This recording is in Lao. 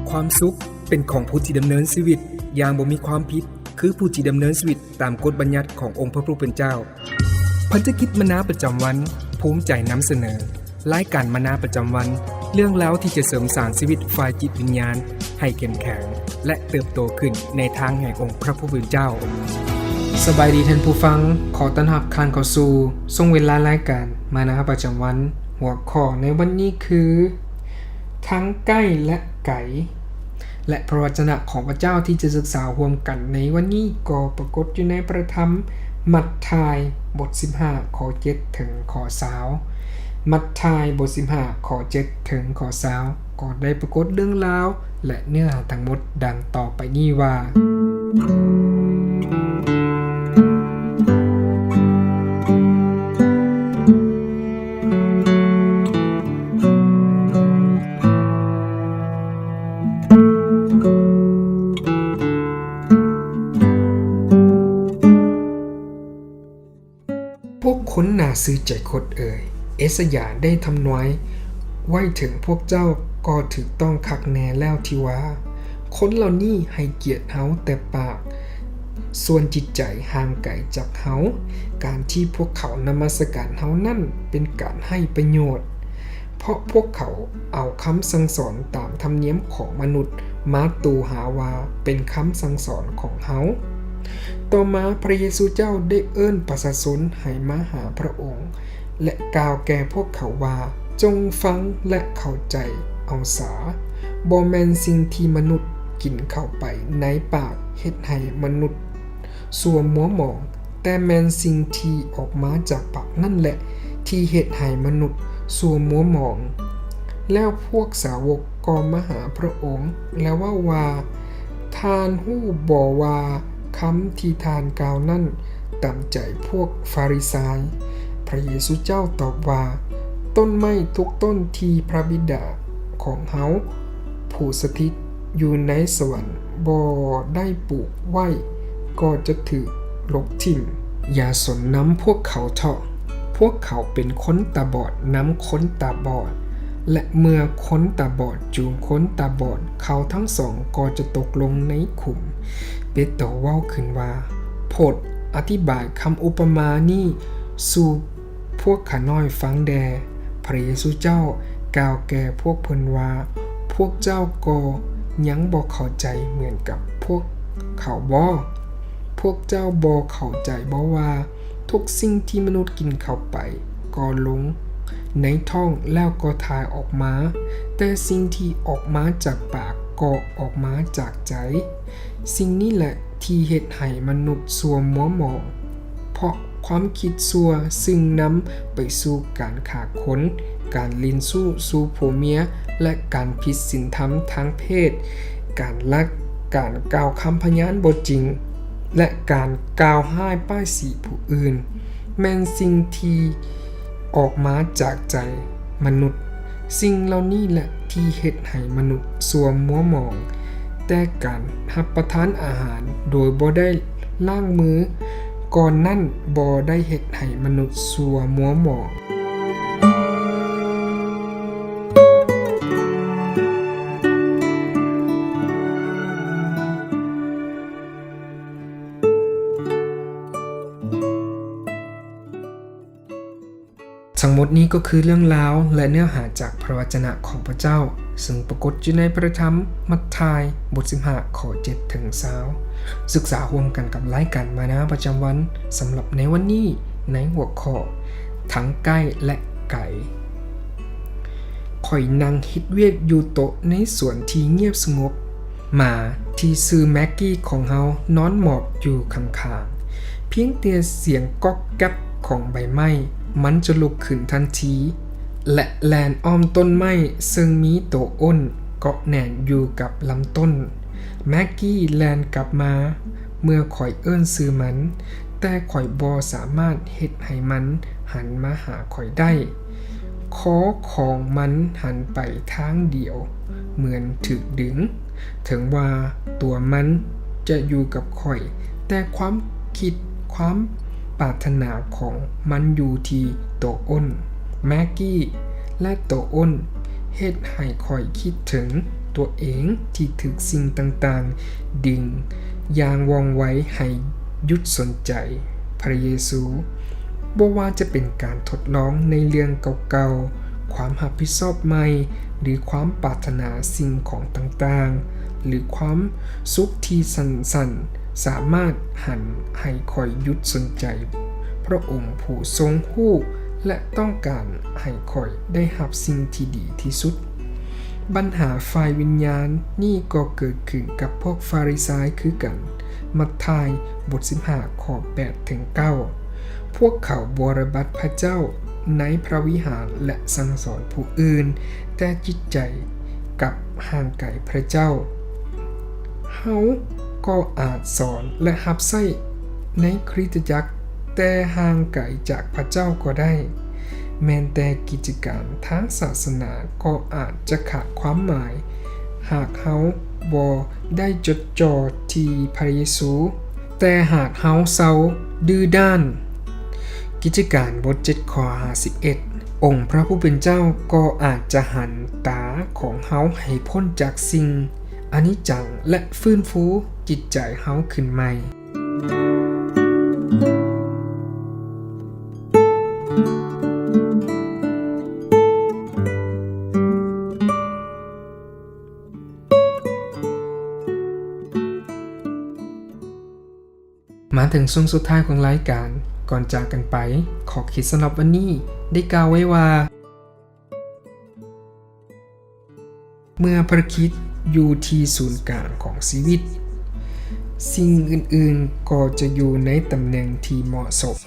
ຄວາມສຸກເປັນຂອງຜູ້ທີ່ດຳເນີນຊີວິດຢ່າງບໍ່ມີຄວາມຜິດ ຄືຜູ້ທີ່ດຳເນີນຊີວິດຕາມກົດບັນຍັດຂອງອົງພະຜູ້ເປັນເຈົ້າ. ພັນທະກິດມະນາປະຈຳວັນ ພູມໃຈນຳສະເໜີ ລາຍການມະນາປະຈຳວັນ, ເລື່ອງລາວທີ່ຈະເສີມສ້າງຊີວິດຝ່າຍຈິດວິນຍານໃຫ້ເຂັ້ມແຂງ ແລະ ເຕີບໂຕຂຶ້ນໃນທາງແຫ່ງອົງພະຜູ້ເປັນເຈົ້າ. ສະບາຍດີທ່ານຜູ້ຟັງ, ຂໍຕ້ອນຮັບທ່ານເຂົ້າສູ່ຊ່ວງເວລາລາຍການມະນາປະຈຳວັນ. ຫົວຂໍ້ໃນວັນນີ້ຄື ທັງໃກ້ ແລະ ໄກ ແລະ ພະວະຈະນະຂອງພະເຈົ້າທີ່ຈະສຶກສາຮ່ວມກັນໃນວັນນີ້ກໍປາກົດຢູ່ໃນພະທຳມັດທາຍ ບົດສິບຫ້າ ຂໍ້ເຈັດ ເຖິງຂໍ້ຊາວ. ມັດທາຍ ບົດສິບຫ້າ ຂໍ້ເຈັດ ເຖິງຂໍ້ຊາວ ກໍໄດ້ປາກົດເລື່ອງລາວ ແລະ ເນື້ອຫາທັງໝົດດັ່ງຕໍ່ໄປນີ້ວ່າ ພວກຄົນໜ້າຊື່ໃຈຄົດເອີຍ, ເອສາຍາໄດ້ທຳນາຍໄວ້ເຖິງພວກເຈົ້າກໍຖືກຕ້ອງຄັກແນ່ແລ້ວທີ່ວ່າ, ຄົນເຫຼົ່ານີ້ໃຫ້ກຽດເຮົາແຕ່ປາກ, ສ່ວນຈິດໃຈຫ່າງໄກຈາກເຮົາ. ການທີ່ພວກເຂົານະມັດສະການເຮົານັ້ນເປັນການໄຮ້ປະໂຫຍດ, ເພາະພວກເຂົາເອົາຄຳສັ່ງສອນຕາມທຳນຽມຂອງມະນຸດມາຕູຫາວ່າເປັນຄຳສັ່ງສອນຂອງເຮົາ. ຕໍ່ມາພະເຢຊູເຈົ້າໄດ້ເອີ້ນປະຊາຊົນໃຫ້ມາຫາພະອົງ ແລະ ກ່າວແກ່ພວກເຂົາວ່າ, ຈົ່ງຟັງ ແລະ ເຂົ້າໃຈເອົາສາ. ບໍ່ແມ່ນສິ່ງທີ່ມະນຸດກິນເຂົ້າໄປໃນປາກເຮັດໃຫ້ມະນຸດຊົ່ວມົວໝອງ, ແຕ່ແມ່ນສິ່ງທີ່ອອກມາຈາກປາກນັ້ນແຫຼະ ທີ່ເຮັດໃຫ້ມະນຸດຊົ່ວມົວໝອງ. ແລ້ວພວກສາວົກກໍມາຫາພະອົງ ແລະ ເວົ້າວ່າ, ທ່ານຮູ້ບໍ່ວ່າຄຳທີ່ທ່ານກ່າວນັ້ນຕຳໃຈພວກຟາຣິຊາຍ? ພະເຢຊູເຈົ້າຕອບວ່າ, ຕົ້ນໄມ້ທຸກຕົ້ນທີ່ພະບິດາຂອງເຮົາ ຜູ້ສະຖິດຢູ່ໃນສະຫວັນບໍ່ໄດ້ປູກໄວ້ ກໍຈະຖືກລົບຖິ້ມ. ຢ່າສົນນຳພວກເຂົາເທາະ. ພວກເຂົາເປັນຄົນຕາບອດນຳຄົນຕາບອດ, ແລະ ເມື່ອຄົນຕາບອດຈູງຄົນຕາບອດ, ເຂົາທັງສອງກໍຈະຕົກລົງໃນຂຸມ. ເປໂຕເວົ້າຂຶ້ນວ່າ, ໂປດອະທິບາຍຄຳອຸປະມານີ້ສູ່ ພວກຂ້ານ້ອຍຟັງແດ່. ພະເຢຊູເຈົ້າກ່າວແກ່ພວກເພິ່ນວ່າ, ພວກເຈົ້າກໍຍັງບໍ່ເຂົ້າໃຈເໝືອນກັບພວກເຂົາບໍ? ພວກເຈົ້າບໍ່ເຂົ້າໃຈບໍວ່າ ທຸກສິ່ງທີ່ມະນຸດກິນເຂົ້າໄປກໍລົງໃນທ້ອງແລ້ວກໍຖ່າຍອອກມາ, ແຕ່ສິ່ງທີ່ອອກມາຈາກປາກກໍອອກມາຈາກໃຈ? ສິ່ງນີ້ແຫຼະທີ່ເຮັດໃຫ້ມະນຸດຊົ່ວມົວໝອງ, ເພາະຄວາມຄິດຊົ່ວຊຶ່ງນຳໄປສູ່ການຂ້າຄົນ, ການຫຼິ້ນຊູ້ສູ່ຜົວເມຍ ແລະ ການຜິດສິນທຳທາງເພດ, ການລັກ, ການກ່າວຄຳພະຍານບໍ່ຈິງ ແລະ ການກ່າວຮ້າຍປ້າຍສີຜູ້ອື່ນ ແມ່ນສິ່ງທີ່ ອອກມາຈາກໃຈມະນຸດ. ສິ່ງເຫຼົ່ານີ້ແຫຼະທີ່ເຮັດໃຫ້ມະນຸດຊົ່ວມົວໝອງ, ແຕ່ການຮັບປະທານອາຫານໂດຍບໍ່ໄດ້ລ້າງມືກ່ອນນັ້ນບໍ່ໄດ້ເຮັດໃຫ້ມະນຸດຊົ່ວມົວໝອງ. ທັງໝົດນີ້ກໍຄືເລື່ອງລາວ ແລະ ເນື້ອຫາຈາກພະວະຈະນະຂອງພະເຈົ້າ, ເຊິ່ງປາກົດຢູ່ໃນພະທຳມັດທາຍ ບົດສິບຫ້າ ຂໍ້ເຈັດເຖິງຊາວ. ສຶກສາຮ່ວມກັນກັບລາຍການມານາປະຈຳວັນ ສຳລັບໃນວັນນີ້ ໃນຫົວຂໍ້ ທັງໃກ້ ແລະ ໄກ. ຂ້ອຍນັ່ງເຮັດວຽກຢູ່ໂຕະໃນສວນທີ່ງຽບສະຫງົບ. ໝາທີ່ຊື່ແມັກກີຂອງເຮົານອນໝອບຢູ່ຂ້າງໆ. ພຽງແຕ່ສຽງກັອກແກັກຂອງໃບໄມ້, ມັນຈະລຸກຂຶ້ນທັນທີ ແລະ ແລ່ນອ້ອມຕົ້ນໄມ້ເຊິ່ງມີໂຕອົ້ນເກາະແໜ້ນຢູ່ກັບລຳຕົ້ນ. ແມັກກີແລ່ນກັບມາເມື່ອຂ້ອຍເອີ້ນຊື່ມັນ, ແຕ່ຂ້ອຍບໍ່ສາມາດເຮັດໃຫ້ມັນຫັນມາຫາຂ້ອຍໄດ້. ຄໍຂອງມັນຫັນໄປທາງດຽວເໝືອນຖືກດຶງ. ເຖິງວ່າຕົວມັນຈະຢູ່ກັບຂ້ອຍ, ແຕ່ຄວາມຄິດ, ຄວາມປາດຖະໜາຂອງມັນຢູ່ທີ່ໂຕອົ້ນ. ແມັກກີ ແລະ ໂຕອົ້ນເຮັດໃຫ້ຂ້ອຍຄິດເຖິງໂຕ ຕົວເອງທີ່ຖືກສິ່ງຕ່າງໆດຶງຢ່າງວ່ອງໄວໃຫ້ຢຸດສົນໃຈພະເຢຊູ. ບໍ່ວ່າຈະເປັນການທົດລອງໃນເລື່ອງເກົ່າໆ, ຄວາມຮັບຜິດຊອບໃໝ່ ຫຼື ຄວາມປາດຖະໜາສິ່ງຂອງຕ່າງໆ ຫຼື ຄວາມສຸກທີ່ສັ້ນໆ ສາມາດຫັນໃຫ້ຂ້ອຍຢຸດສົນໃຈພຣະອົງຜູ້ຊົງຮູ້ ແລະ ຕ້ອງການໃຫ້ຂ້ອຍໄດ້ຮັບສິ່ງທີ່ດີທີ່ສຸດ. ບັນຫາຝ່າຍວິນຍານນີ້ກໍເກີດຂຶ້ນກັບພວກຟາຣິຊາຍຄືກັນ. ມັດທາຍ ບົດສິບຫ້າ ຂໍ້ແປດເຖິງເກົ້າ. ພວກເຂົາບໍ່ປະຕິບັດພະເຈົ້າໃນພະວິຫານ ແລະ ສັ່ງສອນຜູ້ອື່ນ, ແຕ່ຈິດໃຈກັບຫ່າງໄກພະເຈົ້າ. ເຮົາກໍອາດສອນ ແລະ ຮັບໃຊ້ໃນຄຣິສຕະຈັກ, ແຕ່ຫ່າງໄກຈາກພະເຈົ້າກໍໄດ້. ແມ່ນແຕ່ກິດຈະການທາງສາສະໜາກໍອາດຈະຂາດຄວາມໝາຍ, ຫາກເຮົາບໍ່ໄດ້ຈົດຈ່ອທີ່ພະເຢຊູ, ແຕ່ຫາກເຮົາເຊົາດື້ດ້ານ. ກິດຈະການ ບົດເຈັດ ຂໍ້ຫ້າສິບເອັດ. ອົງພະຜູ້ເປັນເຈົ້າກໍອາດຈະຫັນຕາຂອງເຮົາໃຫ້ພົ້ນຈາກສິ່ງອະນິດຈັງ ແລະ ຟື້ນຟູຈິດໃຈເຮົາຂຶ້ນໃໝ່. ມາເຖິງຊ່ວງສຸດທ້າຍຂອງລາຍການ, ກ່ອນຈາກກັນໄປ, ຂໍ້ຄິດສຳລັບວັນນີ້ໄດ້ກ່າວໄວ້ວ່າ, ເມື່ອພະຄຣິດຢູ່ທີ່ສູນກາງຂອງຊີວິດ, ສິ່ງອື່ນໆກໍຈະຢູ່ໃນຕຳແໜ່ງທີ່ເໝາະສົມ.